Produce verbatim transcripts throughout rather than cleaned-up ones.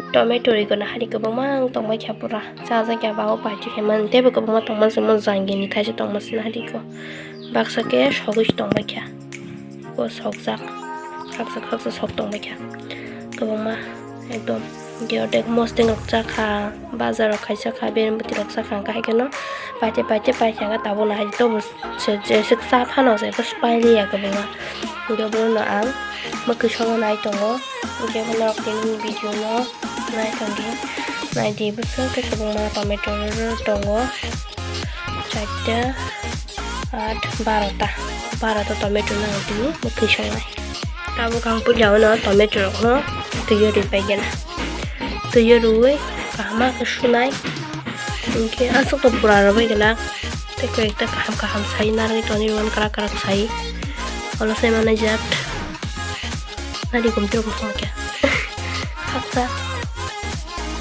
Tomato rikona hari kwbangma ang tongbai kha pura. Chajakya ba o paiti khe man teibo kwbangma tongma se mo jangini thaisa tongma sina hari ko. Baksa khe sogwi se tongbai kha. Ko sokjak. Khaksa khaksa sok tongbai kha. Kwbangma ekdom. Ge odek mosdeng rok chakha. Bazar rok khaisa kha. Berem bwtwi rok chakha. Hwnkhe hai kheno paite paite paikha. Tabuk no hai tobo se jeswk cha phano se bwswk pailiya kwbangma. Hwnkhe bono ang mwkhwi songma nai tongo. Hwnkhe bono tini video no. Naithok di, naidi bwswk khe kwbangma tomato rwrwk tongo, chaita, aat, barota, barota tomato nang tini mwkhwi songnai. Tabuk ang puila uno tomato rokno twiwi rwi pai gana, twiwi rwi kaham khe sunai, hinkhe aswk to pura rwbai gana, tei koi ekta kaham kaham sai narwgwi tonwi mano kwrak kwrak sai, olo sai manai jat. Nadi gum tiro gum song kya. Haksa.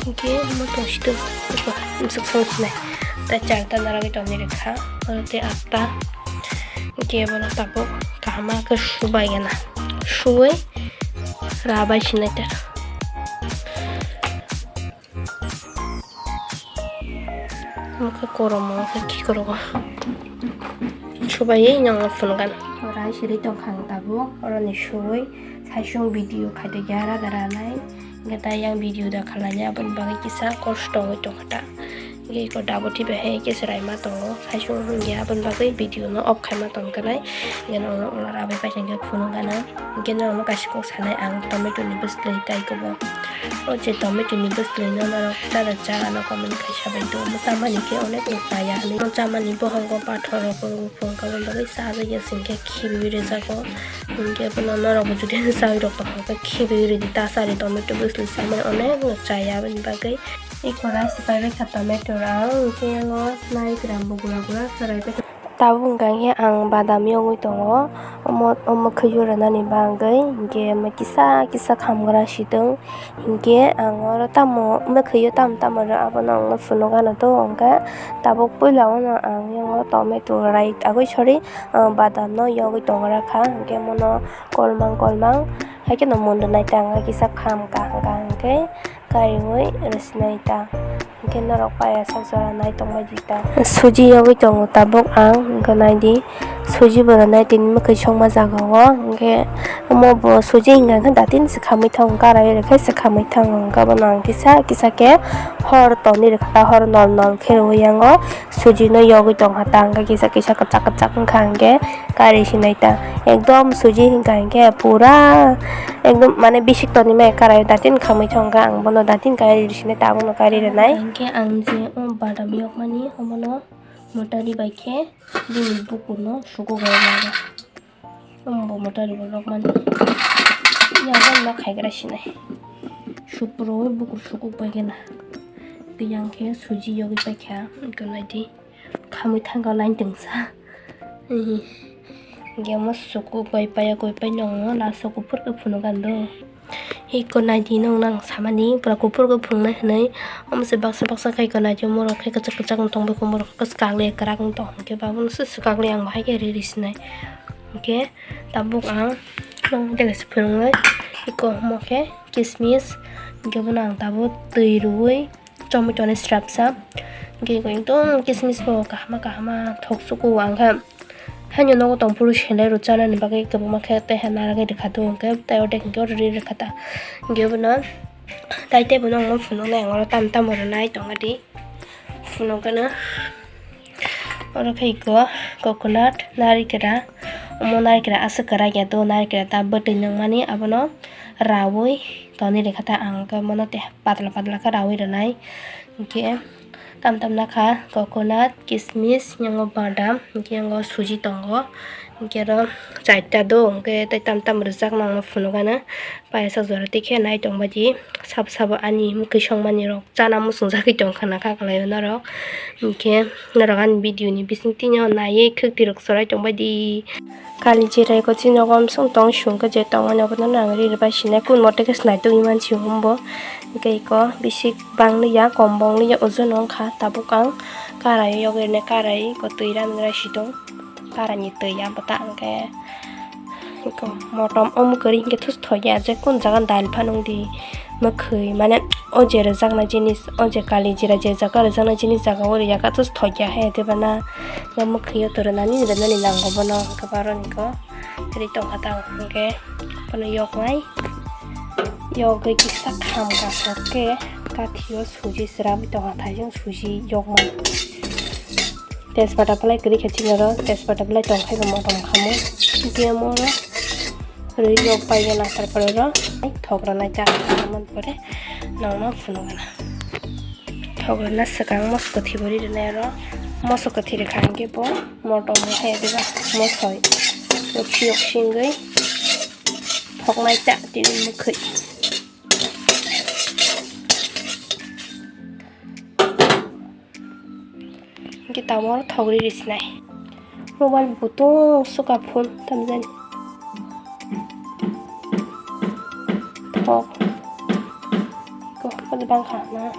Oke, mo tong situ. Iko, misuk song sinai. Ta char ta nara bai tong ni rekha. Oro te atta. Oke, bono tabuk kaham khe subai gana. Suwai rabai sinai ta. Omo khe korom, omo khe khikrok o. Subai nang phunukgana. Rai siri tongkha ang tabuk, oroni suwi saisung video khaitokya rada ranai. Hwnkhe tai yang video da khlainai, aboni bagwi kisa kosto wngwi tongkha ta. Hwnkhe iko dabo thibai hai khe chwraima tongo, saisung hwnkhe aboni bagwi video no off khaima tongkha nai. Hwnkhe norok ulo rabai paisingkhe phunukgana. Hwnkhe norokno kaisa kok sanai ang tomato ni bwswlwi tai kwbo. O je tomato ni bwswlwi no norok chada cha ano comment khai sabai do. Omo chamani khe onek no chaya hinwi. Omo chamani bohongo pathor rok wngo phung kabon bagwi chajakya singkhe khibiwi rwjago. Hinkhe bono norok bo jodi chawi rok tongkha khe khibiwi rwdi ta chari tomato bwswlwi chamani onek no chaya aboni bagwi. Iko rice pai bai kha tomato rok hinkhe yango nai gram bo gura gura chwrai pai kha. Tabuk hwnkha khe ang badam yogwi tongo, omo, omo khwio rwnani bagwi, hinkhe omo kisa kisa khamgra sidwng, hinkhe ang oro tamo mwkhwio tamo tamo rw abono ang no phunukgana to, hwnkhe tabuk puila uno ang yango tomato rai agwi sorry, badam no yogwi tongra kha, hinkhe mono kolmang kolmang hai kheno mun rwnai ta wngkha kisa khamkha hwnkha hinkhe. Kariui rwsinai ta. Hinkhe norok payasa jora nai tongbai di ta. Suji yogwi tongo tabuk ang, hinkhe nai di. Suji bo rwnai tini mwkhwi songma jaga o. Hinkhe omo bo suji hinkha khe datin se khamwi thango, karai rwkhe se khamwi thango. Hinkhe bono ang kisa kisa khe hor tonwi rwkha ta, hor nol nol khe rwui yango suji no yogwi tongkha ta, hinkhe kisa kisa kwchak kwchak wngkha hinkhe. Kari sinai ta ekdom suji hinkha hinkhe pura ekdom mane bisik toni mai karai datin khamwi thangkha ang bono datin kari sinai ta abono kari rwnai. Hinkhe ang je o badam yokmani omono motari bai khe bini bukurno sukugo lago. Omo motari bo lokmani yago nok haigra sinai supro bukur sukuk bai gana. Tiyang khe suji yogwi paikha wngkha naidi. Khamwi thangkha line tengsa. Hinkhe omo suku koi paya koi pai nongo last o kuphur khe phunukgani do. Iko naidi nong nang samani pura kuphur khe phunuknai hinwi. Omo se baksa baksa khai iko naidi omo rok khe kwchak kwchak wng tong bai khe omo rok khe swkakle kwrak wng tong hinkhe ba omo se swkakle ang bahai khe riri sinai. Hinkhe tabuk ang nong tei kaisa phunuknai. Iko omo khe kismis hinkhe bono ang tabuk twi rwui. Chomui tonwi srapsa. Hinkhe ekdom kismis bo kahama kahama thok suku ang kha. Haino nogo tongphuru selai rw chanani bagwi kwbangma khe tei hai narwgwi rwkha do hinkhe tei ordek hinkhe oro ri rwkha ta. Hinkhe bono tai tei bono ang phunuknai ang oro tamo tamo rwnai tongmani phunukgano. Oro khe iko coconut narikra omo narikra aswk kwrak ya do narikra ta bwtwi nungmani abono raui. Tonwi rwkha ta ang khe mono tei patla patla khe raui rwnai. Hinkhe tam tam nakha coconut, kismis, yango badam, hinkhe yango suji tongo. Hinkhe oro chaita do hinkhe tei tam tam rwjak nangma phunukgana. Paisa jora tikhe nai tongbaidi sabo sabo ani mwkhwi songmani rok chana muchungjagwi tongkha na kha kwlaio norok. Hinkhe norok ani video ni bisingtwi no naiwi khwtwi rok chwrai tongbaidi. Kali jirai ko chini nogo msung tong sung khe je tongmani obono nang ri rwbai sinai kun mote khe sinai tongwi mansi hwn bo. Hinkhe iko bisik bang liya kom bong liya ojono wngkha tabuk ang karai yogwi rwnai karai iko twi ram rai si tong karani twi ya bwta hinkhe iko motom omo kwrwi hinkhe thus thoya je kun jaga dal pha nung di mwkhwi, mane o je rwjaknai jinis, o je kali jira je jaga rwjaknai jinis jaga o rwya kha, just thokya he, tei bana o mwkhwi o to rwnani, rwnani nango bono, hwnkhe baroniko ri tongkha ta, hwnkhe bono yoknai, yogwi kisa kham kasok khe kathio suji srabwi tongkha, thaijwng suji yokma. Tejpata belai kwrwi khe chini oro, tejpata belai tong khai bo motom khamu. Hwnkhe omo oro rwi rok pai gana, tarpore oro thok rwnai ta man pore nongno phunuk gana. Thok rwna swkang moso kwthwi bo ri rwnai oro. Moso kwthwi rwkha hwnkhe bo motom bo hai diba mosoi yoksi yoksi wngwi thoknai ta tini mwkhwi. Hwnkhe tamo thok ri rwsinai. Mobile bo tung suka phone tamjani. Thok. Ko, ko bang kha na.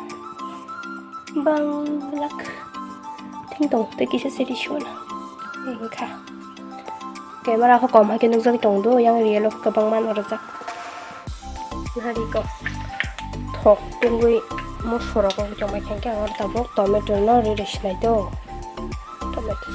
Bang lak. Thing tong tei kisa seri sona. Wngkha. Camera khe kom hai khe nukjagwi tongdo, yang real o kwbangma no rwjak. Nari kok thok tungwi mosoro kok chomai khe ang oro tabuk tomato no riri sinai do. Tomato.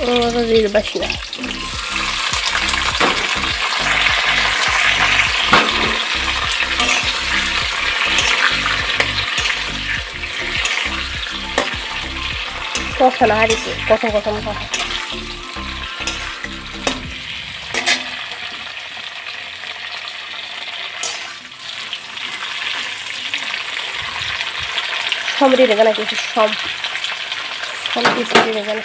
Oro riri basina. Kosana hari se, kosong kosong kosong. Som ri rwgana kisa som. Som kisa ri rwgana.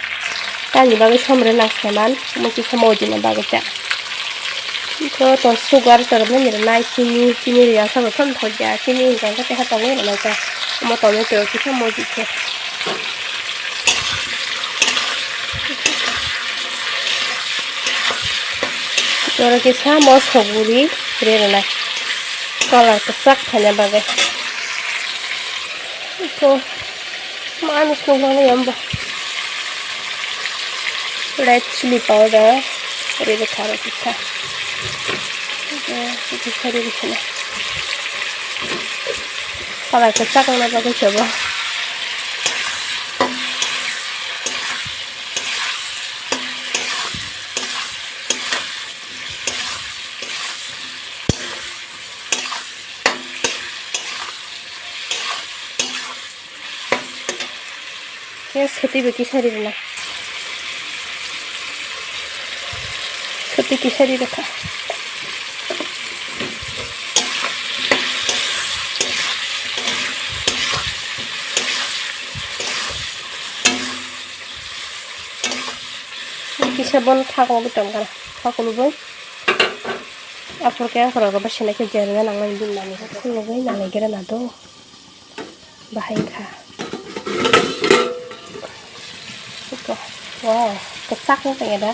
Tamni bagwi som rwna nang saiman, omo kisa mojina bagwi ta. Iko to sugar to rwmani rwnai chini, chini rwya sabo thon thokya, chini hwnkha khe teha tongwi rwnai ta. Omo tomato kisa moji khe. Oro kisa mosok guri ri rwnai. Colour kwchak phaina bagwi. Iko manus nukjaknai ombo. Red chili powder ri rwkha aro kisa. Iko kisa ri rwkha na. Colour kwchak wngna bagwi se bo. Yes, khwtwi bo kisa ri rwna. Khwtwi kisa ri rwkha. Kisa bon thak wngwi tongkha, thak wngwi. Aphuru khe ang khorok rok bai sinai khe jerna nangnai bini nani. Khulugwi nalai gra na do. Bahai kha. Iko. Wow, kwchak wng tong ya da.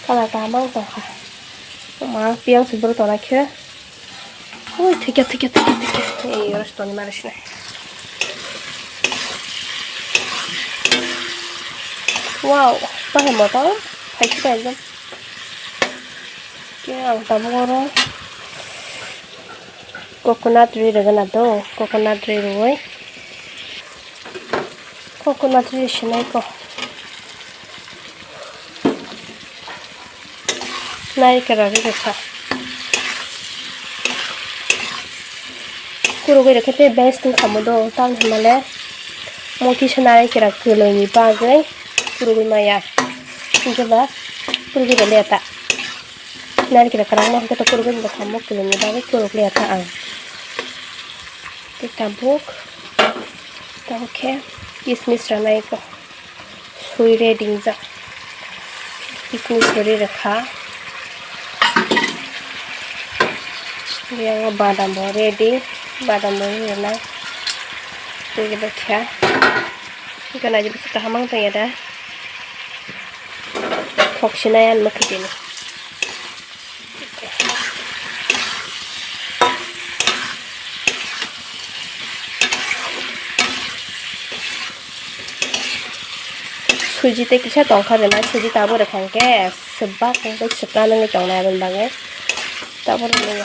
Colour kaham wng tong kha. Ma, piyang se bwrwi tong lai khe. Ui, thikya, thikya, thikya, thikya. Ei, oro se tongwi mani sinai. Wow, bahai motom. Phaikhe ta ekdom. Khe ang tabuk oro coconut ri rwgwna do, coconut ri rwwi. Coconut ri sinai ko. Narikal rok ri rwkha. Kurugwi rwkhe tei best wngkha mo do, tamni hwnmale mo kisa narikal rok kwlwini bagwi kurugwi maya. Hwnkhe ba kurugwi rwliya ta. Narikal kwbangma hwnkhe to kurugwi rwkha mo kwlwini bagwi kurugwi rwkha ang. Tei tabuk, tabuk khe kismis rwnai ko. Sui ready wngjak. Kismis suri rwkha. Yang badam bo ready. Badam bo rwnai. Tei bo kha. Iko naidi bwswk kaham wng tongya da. Thok sinai ang mwkhwtwini. Suji tei kisa tongkha rwna, suji tabuk rwkha hwnkhe swbak wngwi swkang wngwi tongnai aboni bagwi. Tabuk rwmani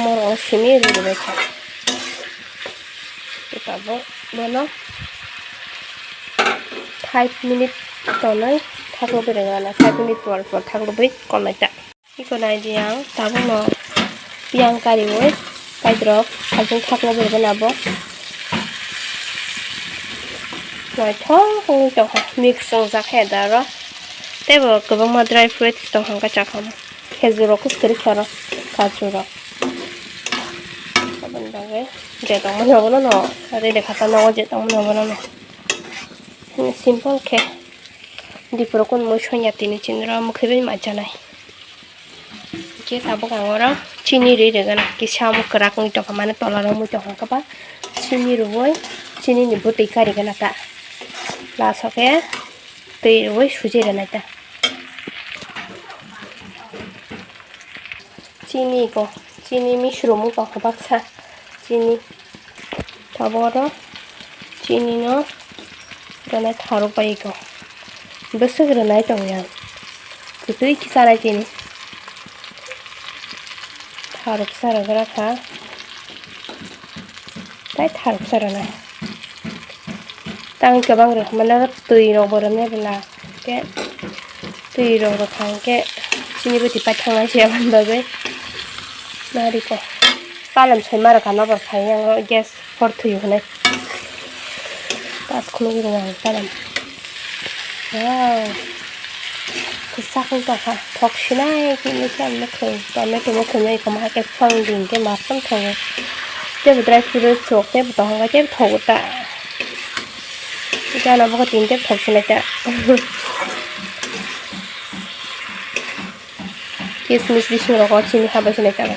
morok simi rwrwbaikha. Tabuk bono five minute tonwi thaklobwi rwgana, five minute por por thaklobwi kolnaita. Iko nai di ang tabukno piyang kariui kaitorok hajing thakna berwi nabo. Naithok wngwi tongkha, mix wngjak khe da oro. Teibo kwbangma dry fruits tongkha, wngkha chakha khejur rok khe kwrwi kha oro, kaju rok. Aboni bagwi je tongmani obono no ready kha ta, nogo je tongmani obono no simple khe. Dipro kun mui sonya tini chinro mwkhwi bai ma chanai. Hingke tabuk ang oro chini rwi rwgana, kisa omo kwrak wngwi tongkha, mane tola romwi tongkha, kwbang chini rwui chini ni bwtwi karigana ta, last o khe twi rwui suji rwnai ta. Chini ko, chini misromo tongkha baksa, chini. Tabuk oro chini no rwnai tharuk bai eko. Bwswk rwnai tongya. Kwtwi kisa rai chini. Tharuk sa rwgra kha. Tai tharuk sa rwnai. Tang kwbang rwkha mano twi rok bo rwnai bwla. Khe twi rok rwkha hwnkhe chini bwtwi paithaknai se aboni bagwi narikol. Palam soima rwkha nokbar khai yang gas hor thwi hwnwi. Tas khulugwi rwkha ang palam. Wow. Kwchak wng tongkha. Thok sinai khe nukha ang nukhung. Tomato nukhung nai khe ma khe song ding khe ma song thongo. Teibo dry fruit sok teibo tong hwnba teibo thogo ta. Gana bogo tin tei thok sinai ta. Kismis bising rogo chini habai sinai ta.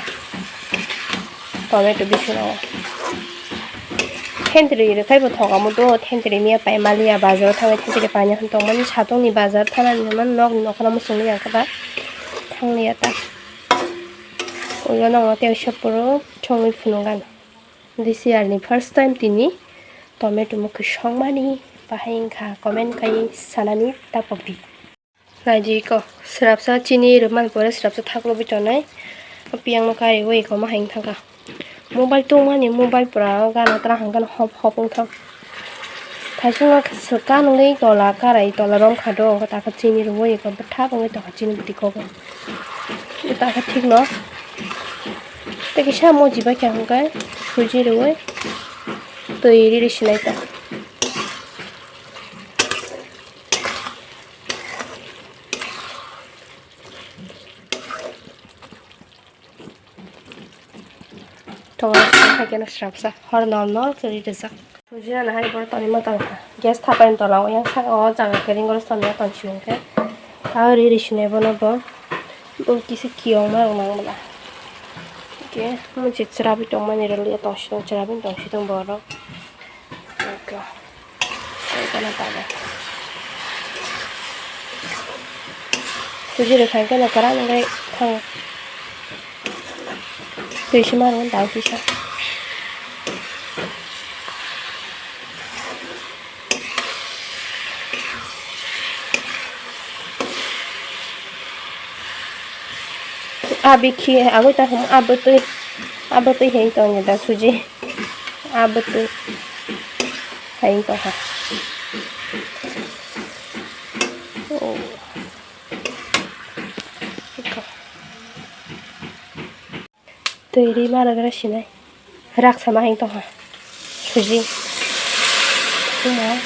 Tomato bising rogo. Thentwrwi rwkhai bo thok omo do, thentwrwi miya pai maliya bazar o thangwi thentwrwi paina hwn tongmani, satungni bazar thanani hwnmani nokni nokhora muchungwi ang khe ba thangliya ta. Ulo nokno tei soporo chongwi phunukgano. This year ni first time tini tomato mukhi songmani, bahai wngkha comment khai sanani tapokdi. Naidi iko, swrapsa chini rwmani pore swrapsa thaklogwi tongnai. O piyangno kariwi iko ma hai wng thangkha. Mobile tongmani, mobile pura o gana tra hang gana hop hop wng thang. Thaisungo swkang nungwi tola karai, tola romkha do, takha chini rwui iko bwthak wngwi tongkha chini bwtwi kok o. Takha thikno tei kisa moji bai kha hwnkhe suji rwui twi riri sinai ta. Tongo hai khe no swrapsa hor nol nol khe ri rijak. Suji rana hai borok tonwi ma tongkha. Gas thapai ni tola o yang saka o jaga khe ring goro tonwi ma tong si hwnkhe. Ta ri ri sinai bono bo. Bo kisa kiyong ma rok nang bwla. Hwnkhe mui se chwrapwi tongmani rw liya tong si tong chwrapwi tong si tong borok. Eko. Eko na tabuk. Suji rwkha hwnkhe no kwran wngwi thango. Twi se manwi dal kisa. Abi khi agoi ta hum abotwi abotwi hei tong da suji abotwi hei tong ha. Oh. Twi ri ma rwgra sinai. Raksa ma hing tongkha. Suji. Suma.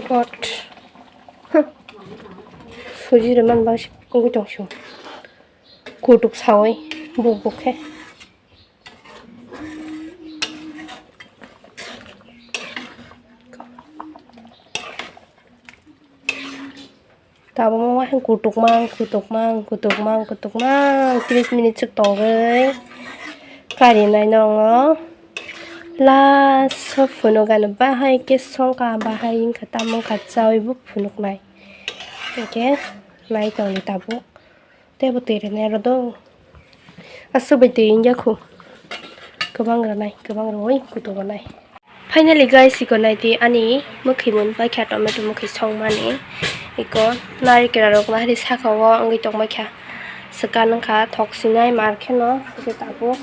God. Suji rwmani bagwi se wngwi tong sio. Kutuk saui buk buk khe. Tabuk mo kutukmang, kutukmang, kutukmang, kutukmang, tris minute swk tongwi karinai nongo. Last o phunukgano bahai khe songkha, bahai wngkha, tamo wngkha chaui bo phunuknai. Hwnkhe nai tongdi tabuk. Tei bo twi rwnai aro do. Aswk bai twi wngya khu. Kwbang rwnai, kwbang rwui kutu rwnai. Finally guys, iko naidi ani mwkhwi mun paikha tomato mwkhwi songmani. Iko narikra rok nahari saka o wngwi tongbaikha. Swkang wngkha thok sinai mar kheno, iko tabuk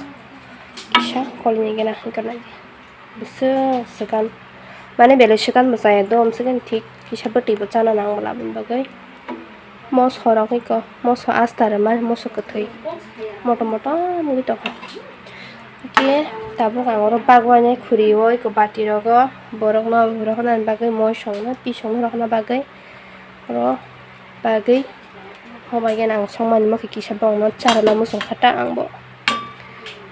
kisa kolni gana iko naidi. Bwswk swkang, mane belai swkang bo chaya do, swkang thik kisa bwtwi bo chana nang bwla aboni bagwi. Moso rok iko, moso asta rwma, moso kwthwi, motom motom wngwi tongkha. Hwnkhe tabuk ang oro bagwi nai khuri o iko bati rogo borokno rohornani bagwi moi songno, twi songno rohorna bagwi oro bagwi. Hobai gana ang songmani mokhe kisa borokno charwna muchung kha ta ang bo.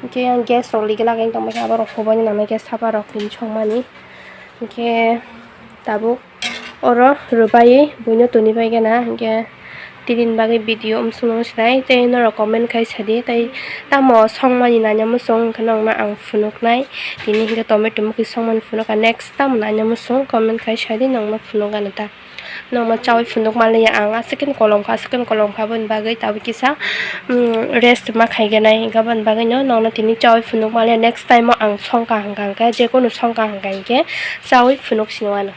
Hwnkhe ang gas rok ligi lagani tongbaikha, aborok hobani nangnai gas thapa rok tini songmani. Hwnkhe tabuk oro rwbaiwi buino tonibai gana, hwnkhe tini bagwi video umsukno sinai tei norok comment khai sadi, tei tamo songmani nanya muchung hwnkhe nokno ang phunuknai. Tini hwnkhe tomato mokhe songmani phunukha, next tamo nanya muchung comment khai sadi, nokno phunukgana ta. Nokno chaui phunuk manliya ang, aswk khe kolom kha, aswk khe kolom kha, aboni bagwi tabuk kisa, um, rest ma khaiganai, aboni bagwino nokno tini chaui phunuk manliya, next time o ang songkha hwnkha hwnkhe, jekunu songkha hwnkha hinkhe chaui phunuk sini wano.